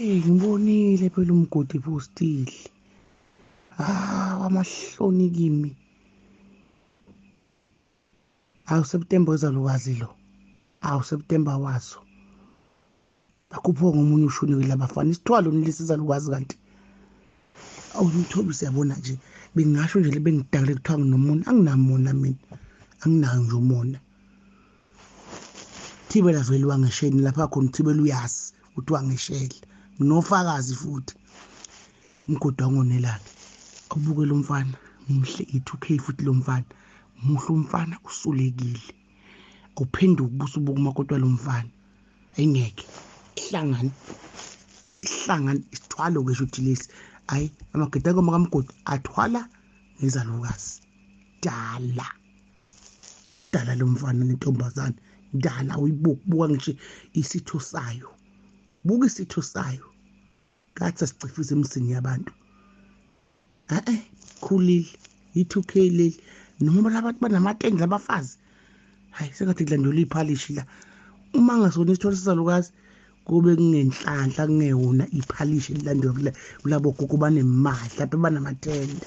Hey, ngibonile phela umgodi postile. Ah, amahloni kimi. Awu September wezalukazi lo. Awu September wazo. Bakhuphuka ngomunye ushuni labafana. Isithwalo nilesizalukazi kanti. Awu Mthobi siyabona nje. Bengingasho nje bengidakile kuthiwa nginomona. Anginamona mina. Anginayo nje umona. Thibela vele wangesheni lapha khona uThibela uyazi ukuthi wangeshela. Nginofakazi futhi. Umgodi wangonelakhe. Abuke lo mfana muhle i2K futhi lo mfana. Muhle umfana usulekile. Awuphenduki ubuso ubuka umakoti walo mfana. Ayingeke. Ihlangane. Ihlangane isithwalo ke shuthi lesi. Hayi amagedangoma kaMgodi athwala ngezalukazi. Dala. Dala lo mfana nentombazane. Dala uyibuka buka ngisho isitho sayo. Buka isitho sayo. Kathi asicifise emsini yabantu. Eh khulile i2K leli noma labantu banamatende labafazi. Hayi sengathi kulandelwa iphalishi la. Uma ngasona isithwalo sezalukazi kube kungenhlanhla kungewona iphalishi elilandwa kulabo gogo banemali lapho banamathende.